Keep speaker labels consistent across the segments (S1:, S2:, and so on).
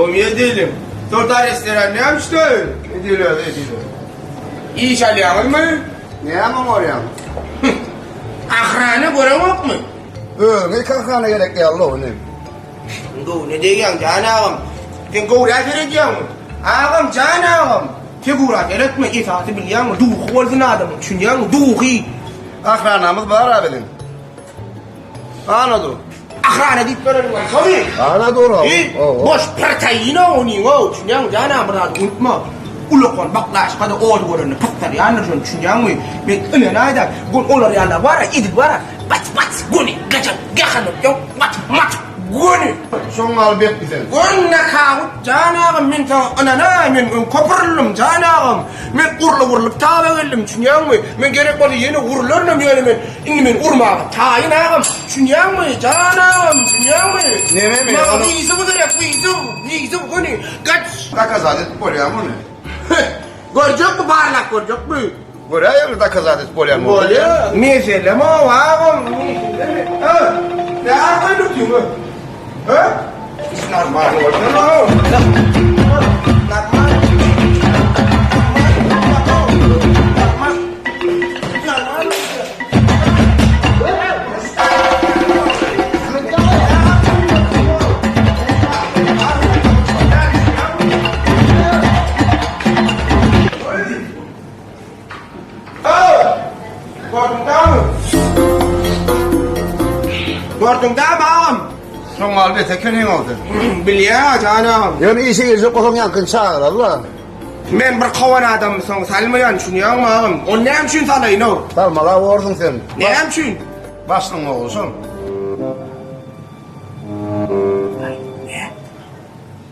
S1: Gowy edeliň. Soltan restoran näme üçin?
S2: Edil özi edil.
S1: Iş alýaňyzmy?
S2: Näme oňarýaň?
S1: Ahrana göreňokmy?
S2: Özüňe iki ahrana gerek ýaly indi.
S1: Göwne degýäň jan agam. Sen göwrä seredýäňmi? Agam jan agam. Figura seretme, esasy bilýäňmi? Duhy bolsun adamyň, düşünýäňmi? Duhy.
S2: Ahranamyz bar-a biziň. Ana dur.
S1: Ahrana diýip bereniň bar. Şony.
S2: Ana dur.
S1: Boş protein o onuň o. Düşünýäňmi? Jan agam bir zady unutma. Ulakan baklaşka-da ody görende pyssarýandyr şony düşünýäňmi? Men ynanaýda, bu olar ýalylar bar-a, edil bar-a, baç-baç göni, gajap, gaharyp ýok, mat-mat göni.
S2: Şoň ýaly betmi sen?
S1: Göni nakawut jan agam, men saňa ynanaý, men öň köpürldim jan agam. Men urlup-urlup taba geldim, düşünýäňmi? Men gerek bolsa ýene urlarynam, ýöne men indi men urmaga taýyn agam, düşünýäňmi, jan agam, düşünýäňmi?
S2: Nememi?
S1: Maňa wyzow gerek, wyzow, wyzow göni, gaç!
S2: Dokazat edip bolýarmy ony?
S1: Görjekmi, barlap görjekmi?
S2: Göräýeli dokazat edip bolýarmy?
S1: Bolýar. Meselem o agam, meselemi? Ha? Ne arkaýyn ötüň? Ha? Normal bolsana. Normal. Normal. Normal. Gördüň dämi agam?
S2: Şoň maly bet ekeniň ol sen.
S1: Bilýän jan agam.
S2: Ýöne işe girjek bolsaň ýaňkyny çagyrarlar.
S1: Men bir kowan adammy soň salmaýan düşünýäňmi agam? Ony näme üçin salaýyn-ow?
S2: Salmala borduň sen.
S1: Näme üçin?
S2: Başlygyň ogly şol.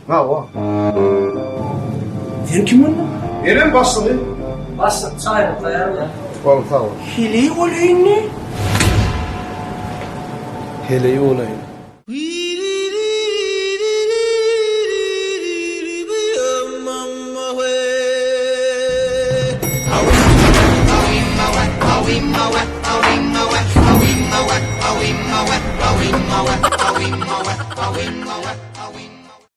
S2: Hawa.
S1: Sen kim onda?
S2: Menem başlygy.
S3: Başlyk çaýyňy taýýarla.
S2: Bol sag bol.
S1: Heleý bolaýynmy?
S3: Heleý bolaýyn.